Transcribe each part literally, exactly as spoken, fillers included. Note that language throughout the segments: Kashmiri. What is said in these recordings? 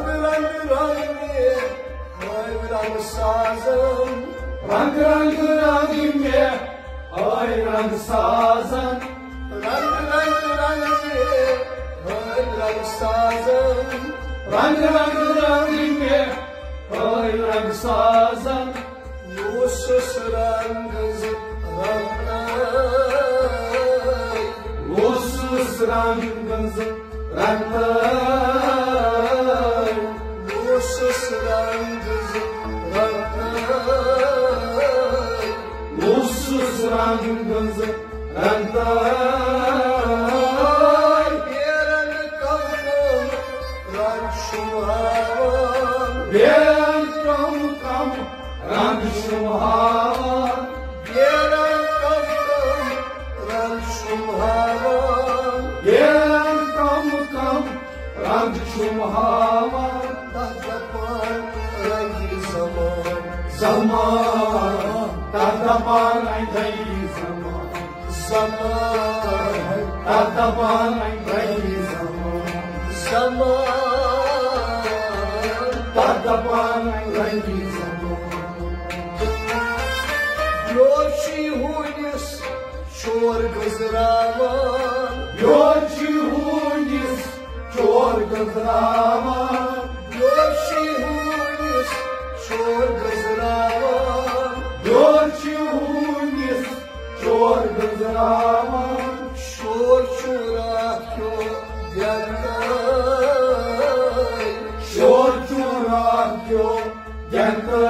رنگ رنگ مےٚ ہٲوۍ رنگ سازن۔ رنگ رنگ رنگ مےٚ ہٲوۍ رنگ سازن۔ رنگ رنگ رنگ مےٚ ہٲوۍ رنگ سازن۔ رنگ رنگ رنگ مےٚ ہٲوۍ رنگ سازن۔ بہٕ اوسُس رنگہٕ زٕ رنگہٕ۔ بہٕ اوسُس رنگہٕ زٕ رنگہٕ۔ بہٕ اوسُس رنگہٕ زٕ رنگہٕ۔ بہٕ اوسُس رنگہٕ زٕ رنگہٕ۔ بیرن کم کم رنگ چھُم ہاوان۔ بیرن کم کم رنگ چھُم ہاوان۔ بیرن کم کم رنگ چھُم ہاوان۔ بیرن کم کم رنگ چھُم ہاوان۔ تتھ دپان رنگی زمان۔ زمان۔ تتھ دپان رنگی زمان۔ زمان۔ تتھ دپان رنگی زمان۔ زمان۔ تتھ دپان رنگی زمان۔ یور چھُے ہوٗنِس شور گٔنزراوان۔ یور چھُے ہوٗنِس شور گٔنزراوان۔ یور چھُے ہوٗنِس شور گٔنزراوان۔ یور چھُے ہوٗنِس شور گٔنزراوان۔ شور چھُ راتھ کیو گٮ۪نتَے۔ شور چھُ راتھ کیو گٮ۪نتَے۔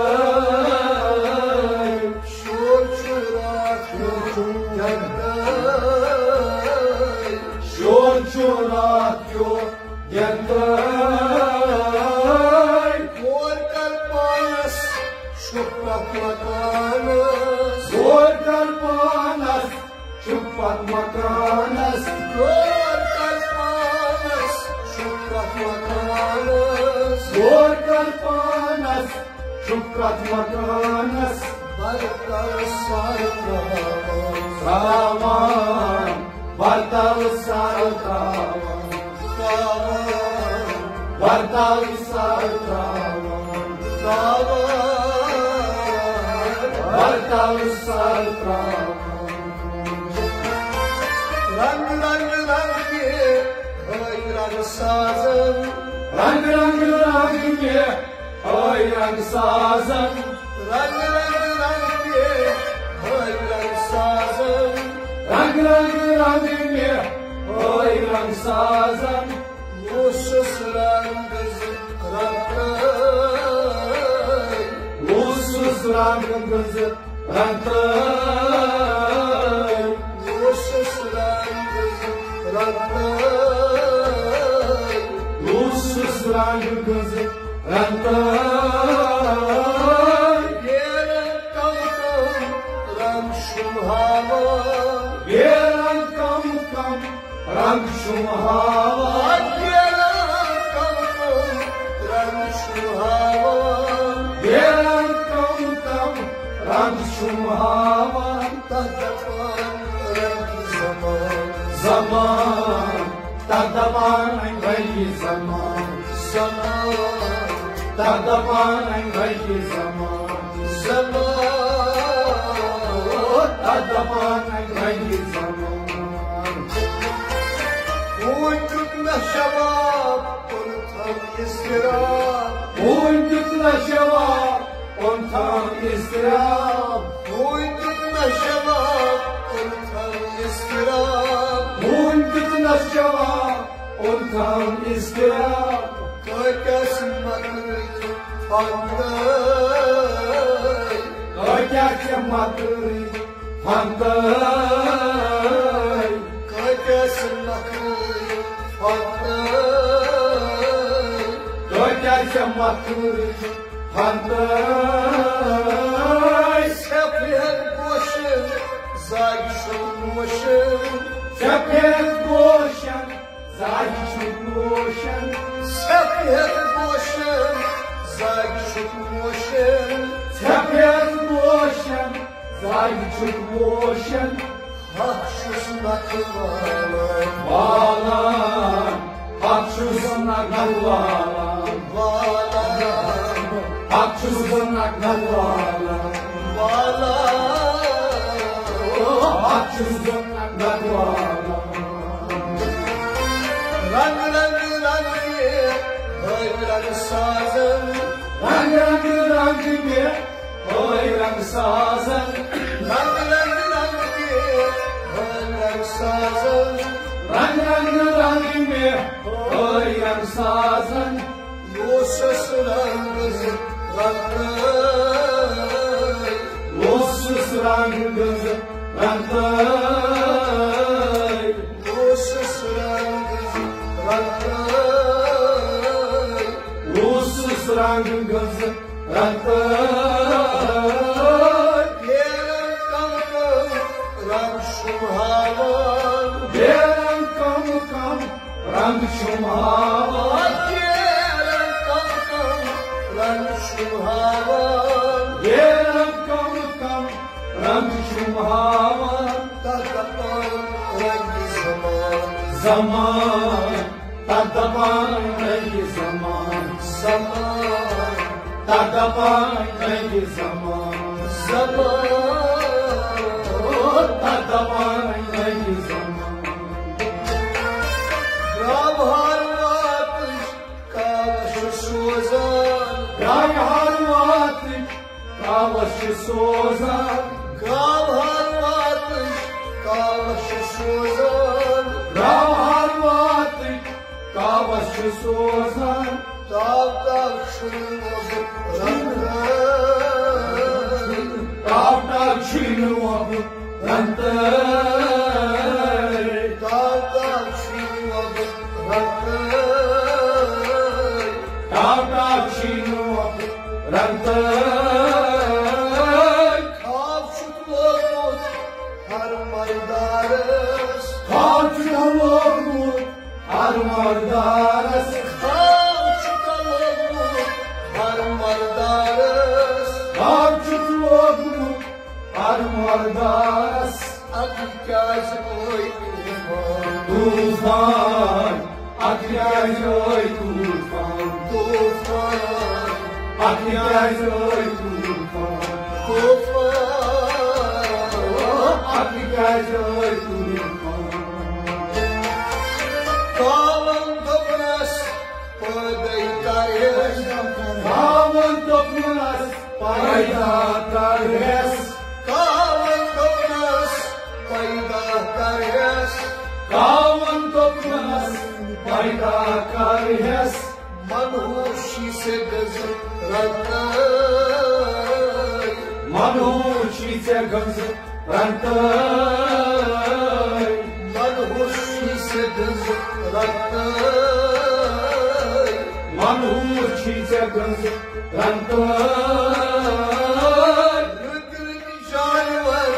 شور چھُ راتھ کیو گٮ۪نتَے۔ شور چھُ راتھ کیو گٮ۪نتَے۔ غور کر پانس شُپھ پتھ مکانس۔ غور کر پانس شُپھ پتھ مکانس۔ غور کر پانس شُپھ پتھ مکانس۔ غور کر پانس شُپھ پتھ مکانس۔ برتل سر تراوان۔ تراوان۔ برتل سر تراوان۔ تراوان۔ برتل سر تراوان۔ تراوان۔ برتل سر تراوان۔ رنگ رنگ رنگ مےٚ ہٲوۍ رنگ سازن۔ رنگ رنگ رنگ مےٚ ہٲوۍ رنگ سازن۔ رنگ رنگ رنگ مےٚ ہٲوۍ رنگ سازن۔ رنگ رنگ رنگ مےٚ ہٲوۍ رنگ سازن۔ بہٕ اوسُس رنگہٕ زٕ رنگہٕ۔ بہٕ اوسُس رنگہٕ زٕ رنگہٕ۔ بہٕ اوسُس رنگہٕ زٕ رنگہٕ۔ بہٕ اوسُس رنگہٕ زٕ رنگہٕ۔ بیرن کم کم رنگ چھُم ہاوان۔ بیرن کم کم رنگ چھُم ہاوان۔ بیرن کم کم رنگ چھُم ہاوان۔ بیرن کم کم رنگ چھُم ہاوان۔ تتھ دپان رنگی زمان۔ زمان۔ تتھ دپان رنگی زمان۔ زمان۔ تتھ دپان رنگی زمان۔ زمان۔ تتھ دپان رنگی زمان۔ ہوٗنۍ دیُت مےٚ جواب، اوٚن تھم اضطراب۔ ہوٗنۍ دیُت مےٚ جواب، اوٚن تھم اضطراب۔ ہوٗنۍ دیُت مےٚ جواب، اوٚن تھم اضطراب۔ ہوٗنۍ دیُت مےٚ جواب، اوٚن تھم اضطراب۔ کٲتیٛاہ چھِ مۄکلٲوِتھ پنٛداے۔ کٲتیٛاہ چھِ مۄکلٲوِتھ پنٛداے۔ کٲتیٛاہ چھِ مۄکلٲوِتھ پنٛداے۔ کٲتیٛاہ چھِ مۄکلٲوِتھ پنٛداے۔ سفید پوشن زاگہِ چھُ نوشن۔ سفید پوشن زاگہِ چھُ نوشن۔ سفید پوشن زاگہِ چھُ نوشن۔ سفید پوشن زاگہِ چھُ نوشن۔ حق چھُس نکھٕ والان۔ والان۔ حق چھُس نکھٕ والان۔ چھُس بہٕ نقد والا۔ والا۔ اَتھ چھُس بہٕ نقد والا۔ رنگ رنگ رنگ کے ہٲوۍ رنگ سازن۔ رنگ رنگ رنگ کے ہٲوۍ رنگ سازن۔ رنگ رنگ رنگ کے ہٲوۍ رنگ سازن۔ رنگ رنگ رنگ کے ہٲوۍ رنگ سازن۔ اوسُس رنٛگہٕ رنٛگہٕ۔ اوسُس رنٛگہٕ رنٛگہٕ۔ اوسُس رنٛگہٕ رنٛگہٕ۔ اوسُس رنٛگہٕ رنٛگہٕ۔ بیرن کم کم رنگ شمہاوان۔ بیرن کم کم رنگ شمہاوان۔ بیرن کم کم رنگ شمہاوان۔ بیرن کم کم رنگ شمہاوان۔ تتھ دپان رنگ زمان۔ زمان۔ تتھ دپان رنگِ زمان۔ زمان۔ تتھ دپان رنگِ زمان۔ زمان۔ تتھ دپان رنگِ زمان۔ گرٛاوہار واتٕچ کاوش چھُ سوزان۔ گرٛاوہار واتٕچ کاوش چھِ سوزان۔ گرٛاوہار واتٕچ کاوش چھِ سوزان۔ گرٛاوہار واتٕچ کاوش چھِ سوزان۔ تاو تاو چھُنہٕ وۄبہٕ رنٛگہٕ۔ تاو تاو چھُنہٕ وۄبہٕ رنٛگہٕ۔ تاو تاو چھُنہٕ وۄبہٕ رنٛگہٕ۔ تاو تاو چھُنہٕ وۄبہٕ رنٛگہٕ۔ خواب چھُکھ لوگمُت ہر مردارس۔ خواب چھُکھ لوگمُت ہر مردارس۔ خواب چھُکھ لوگمُت ہر مردارس۔ خواب چھُکھ لوگمُت ہر مردارس۔ ادٕ کیٛازِ آے طوفان؟ طوفان۔ ادٕ کیٛازِ آے طوفان؟ طوفان۔ ادٕ کیٛازِ آے طوفان؟ طوفان۔ ادٕ کیٛازِ آے طوفان؟ کاوَن دوٚپنَس، پٲدَے کَرٮ۪س۔ کاوَن دوٚپنَس، پیدا کَرٮ۪س۔ کاوَن دوٚپنَس، پیدا کَرٮ۪س۔ کاوَن دوٚپنَس، پیدا کَرٮ۪س۔ منحوس چھی ژےٚ گٔنٛزٕ رنٛگہٕ۔ منحوس چھی ژےٚ گٔنٛزٕ رنٛگہٕ۔ منحوس چھی ژےٚ گٔنٛزٕ رنٛگہٕ۔ منحوس چھی ژےٚ گٔنٛزٕ رنٛگہٕ۔ رٕتۍ رٕتۍ جانور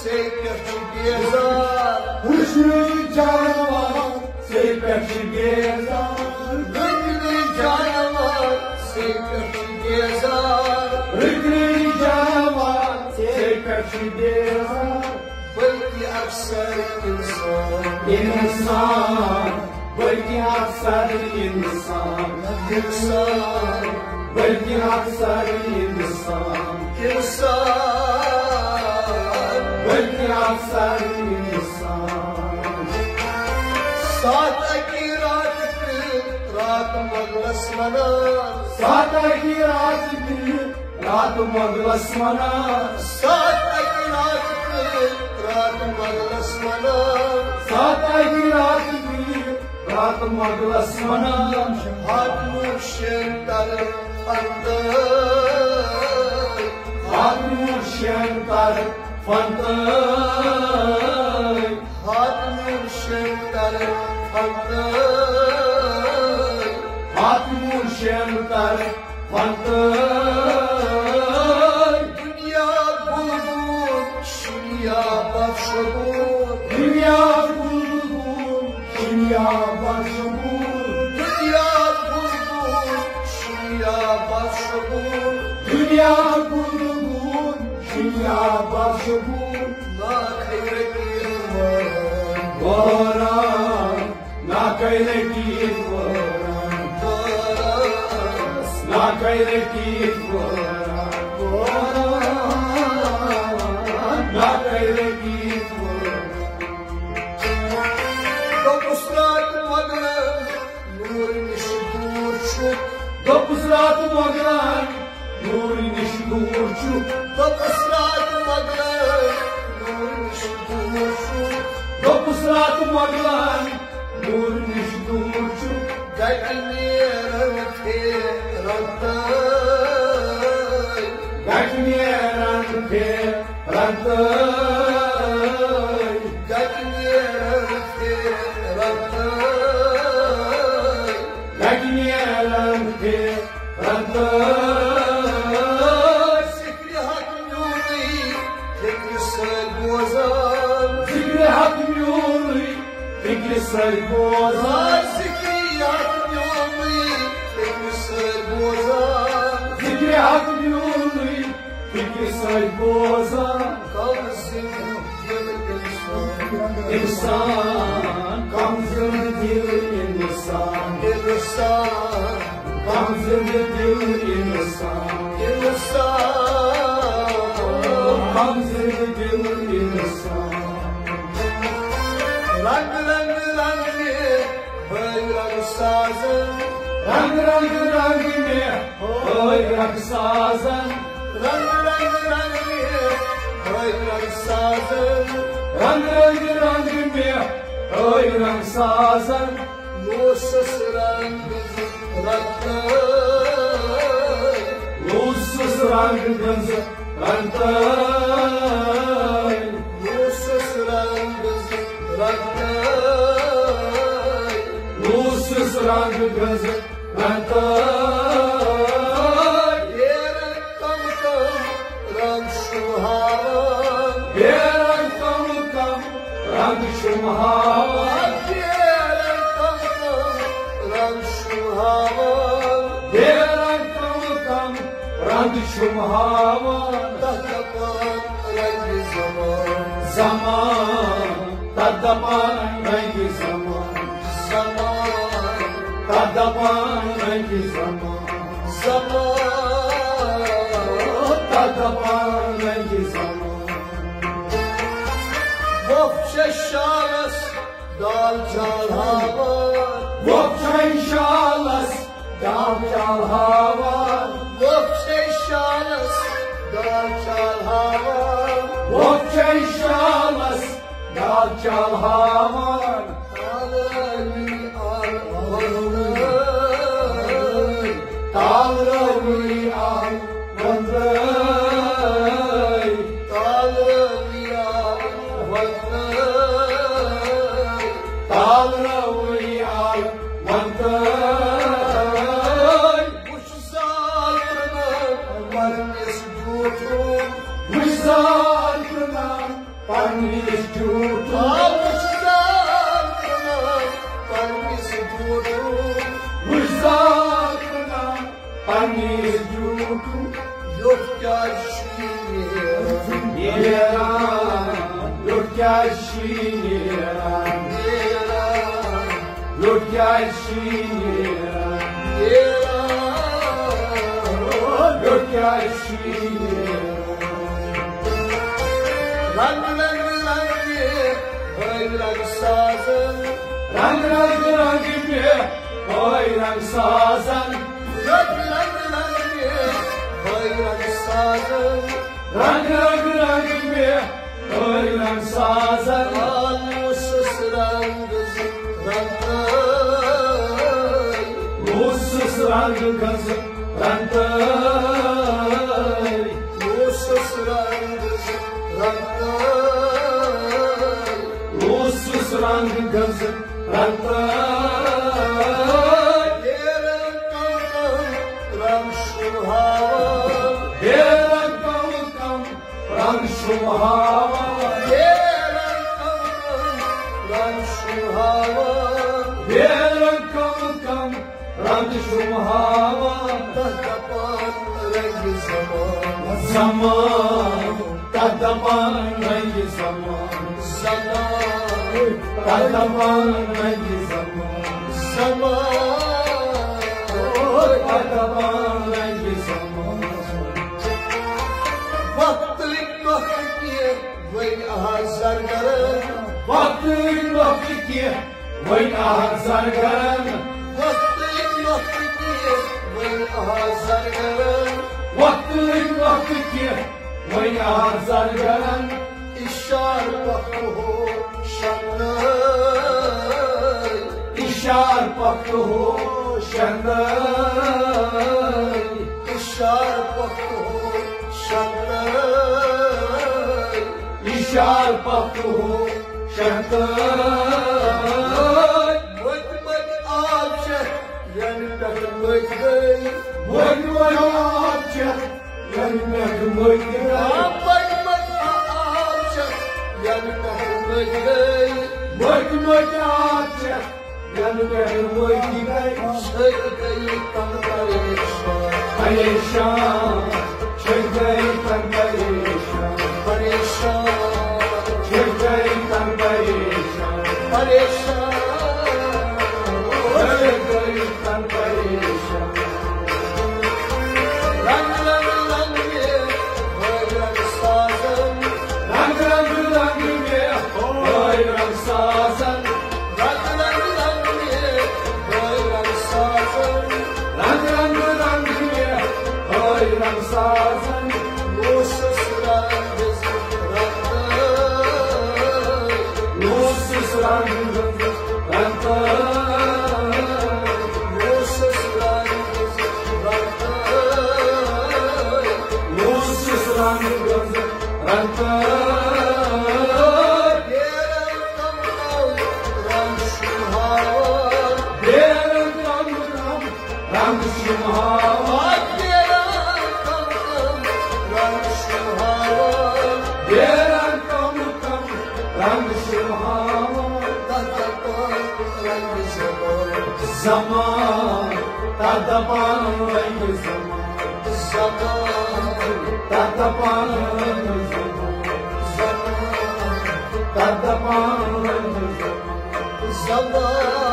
ژے پٮ۪ٹھ چھِ بیزار۔ رٕتۍ رٕتۍ جانور ژے پٮ۪ٹھ چھِ بیزار۔ رٕتۍ رٕتۍ جانور ژے پٮ۪ٹھ چھِ بیزار۔ رٕتۍ رٕتۍ جانور ژے پٮ۪ٹھ چھِ بیزار۔ بلکہ اکثر انسان۔ انسان۔ بلکہ اکثر انسان۔ انسان۔ بلکہ اکثر انسان۔ انسان۔ بلکہ اکثر انسان۔ ساتھ اکی رات تہِ رات مۄغلس ونان۔ ساتھ اکی رات تہِ رات مۄغلس ونان۔ ساتھ اکی رات تہِ رات مۄغلس ونان۔ ساتھ اکی رات تہِ رات مۄغلس ونان۔ ہاتھ نور شین تر فنتٲے۔ ہاتھ نور شین تر فنتٲے۔ ہاتھ نور شین تر فنتٲے۔ ہاتھ نور شین تر فنتٲے۔ دنیا بُلبُل شُنیا بخش بول۔ دنیا بُلبُل شُنیا بخش بول۔ دنیا بُلبُل شُنیا بخش بول۔ دنیا بُلبُل شُنیا بخش بول۔ نا خیر کی باران۔ نا کئی لٹی باران۔ باران۔ نا باقٕے رٔٹِتھ قرآن، قرآن، باقٕے رٔٹِتھ قرآن۔ دوٚپُس راتہٕ مۄغلن نوٗرٕ نِش دوٗر چھُ۔ دوٚپُس راتہٕ مۄغلن نوٗرٕ نِش دوٗر چھُ۔ دوٚپُس راتہٕ مۄغلن نوٗرٕ نِش دوٗر چھُ۔ دوٚپُس راتہٕ مۄغلن نوٗرٕ نِش دوٗر چھُ۔ گَٹہِ نیران پھیران تٲے۔ گَٹہِ نیران پھیران تٲے۔ گَٹہِ نیران پھیران تٲے۔ گَٹہِ نیران پھیران تٲے۔ ذِکرِ حق میونُے فِکرِ سۭتۍ بوزان۔ ذِکرِ حق میونُے فِکرِ سۭتۍ بوزان۔ ذِکرِ حق میونُے فِکرِ سۭتۍ بوزان۔ ذِکرِ حق میونُے فِکرِ سۭتۍ بوزان۔ کم زِندٕ دِل اِنسان۔ اِنسان، کم زِندٕ دِل اِنسان۔ اِنسان۔ کم زِندٕ دِل اِنسان۔ اِنسان۔ کم زِندٕ دِل اِنسان۔ رنگ رنگ رنگ ہٲوۍ رنگ سازن۔ رنگ رنگ رنگ مےٚ ہٲوۍ رنگ سازن۔ رنگ رنگ رنگ مےٚ ہٲوۍ رنگ سازن۔ رنگ رنگ رنگ مےٚ ہٲوۍ رنگ سازن۔ لوٗسس رنگ رنگ۔ لوٗسس رنگ رنگ۔ رنگ تٲے۔ لوٗسس رنگ رنگ تٲے۔ لوٗسس رنگ رنگ۔ رنگ تٲے۔ ہیرن کم کم رنگ شوٗبہٕ ہاوان۔ ہیرن کم کم رنگ شوٗبہٕ ہاوان۔ ہیرن کم کم رنگ شوٗبہٕ ہاوان۔ ہیرن کم کم رنگ شوٗبہٕ ہاوان۔ تتھ دپان رنگِ زمان۔ زمان۔ تتھ دپان رنگِ زمان۔ زمان۔ تتھ دپان رنگِ زمان۔ زمان۔ تتھ دپان رنگِ زمان۔ وۄپھ چھےٚ شالس دال چال ہاوان۔ وۄپھ چھےٚ شالس دال چال ہاوان۔ وۄپھ چھےٚ شالس دال چال ہاوان۔ وۄپھ چھےٚ شالس دال چال ہاوان۔ تالرٲوی آل وندے۔ تالرٲوی آل وندے۔ تالرٲوی آل وندے۔ تالرٲوی آل وندے۔ وٕچھ زال پرنان پننِس جوٗٹھوٗ۔ وٕچھ زال پرنان پننِس جوٗٹھوٗ۔ آ، وٕچھ زال پرنان پننِس جوٗٹھوٗ۔ وٕچھ زال پرنان پننِس جوٗٹھوٗ۔ یوٚت کیٛازِ چھُے نیران؟ نیران۔ یوٚت کیٛازِ چھُے نیران؟ نیران۔ یوٚت کیٛازِ چھُے نیران؟ نیران۔ یوٚت کیٛازِ چھُے نیران؟ رنگ رنگ رنگ ہٲوۍ رنگ سازن۔ رنگ رنگ رنگ مےٚ ہٲوۍ رنگ سازن۔ رنگ رنگ رنگ مےٚ ہٲوۍ رنگ سازن۔ رنگ رنگ رنگ مےٚ ہٲوۍ رنگ سازن۔ آ، لوٗسس رنگ رنگ تٲے۔ لوٗسس رنگ گٔنٛز رنگ تٲے۔ لوٗسس رنگ رنگ تٲے۔ لوٗسس رنگ گٔنٛز رنگ تٲے۔ ہیرن کم کم رنگ شوٗبہٕ ہاوان۔ ہیرن کم کم رنگ شوٗبہٕ ہاوان۔ ہیرن کم کم رنگ شوٗبہٕ ہاوان۔ ہیرن کم کم رنگ شوٗبہٕ ہاوان۔ تتھ دپان رنگِ زمان۔ زمان۔ تتھ دپان رنگِ زمان۔ زمان۔ تتھ دپان رنگِ زمان۔ زمان۔ تتھ دپان وۄنۍ آہر زرگرن۔ وقتٕکۍ وقتہٕ کہِ وۄنۍ آہر زرگرن۔ وقتٕکۍ وقتہٕ کہِ وۄنۍ آہر زرگرن۔ اشار پکھ ہو شنائی۔ اشار پکھ ہو شنائی۔ اشار پکھ ہو شنائی۔ اشار پکھ ہو شنائی۔ مٔتۍ مٔتۍ آب چٮ۪تھ ینہٕ پٮ۪ٹھ مٔتۍ گٔے۔ مٔتۍ مٔتۍ آب چٮ۪تھ ینہٕ پٮ۪ٹھ مٔتۍ گٔے۔ آ، مٔتۍ مٔتۍ آب چٮ۪تھ ینہٕ پٮ۪ٹھ مٔتۍ گٔے۔ مٔتۍ مٔتۍ آب چٮ۪تھ ینہٕ پٮ۪ٹھ مٔتۍ گٔے۔ چھٔکۍ گٔے تن پریشان۔ پریشان۔ چھٔکۍ گٔے تن پریشان۔ پریشان۔ چھٔکۍ گٔے تن پریشان۔ پریشان۔ چھٔکۍ گٔے تن پریشان۔ رنگ رنگ رنگ یہ بھٲے رنگ سازن۔ رنگ رنگ رنگ یہ بھٲے رنگ سازن۔ رنگ رنگ رنگ یہ بھٲے رنگ سازن۔ رنگ رنگ رنگ یہ بھٲے رنگ سازن۔ اوسُس رنگ ہٕنٛز رنگہٕ۔ اوسُس رنگ ہٕنٛز رنگہٕ۔ اوسُس رنگ ہٕنٛز رنگہٕ۔ اوسُس رنگ ہٕنٛز رنگہٕ۔ بیرن کم کم رنگ چھُم ہاوان۔ بیرن کم کم رنگ چھُم ہاوان۔ بیرن کم کم رنگ چھُم ہاوان۔ تتھ دپان رنگ زمان۔ زمان۔ تتھ دپان رنگ زمان۔ زمان۔ تتھ دپان رنگ زمان۔ زمان۔ تتھ دپان رنگ زمان۔ زمان۔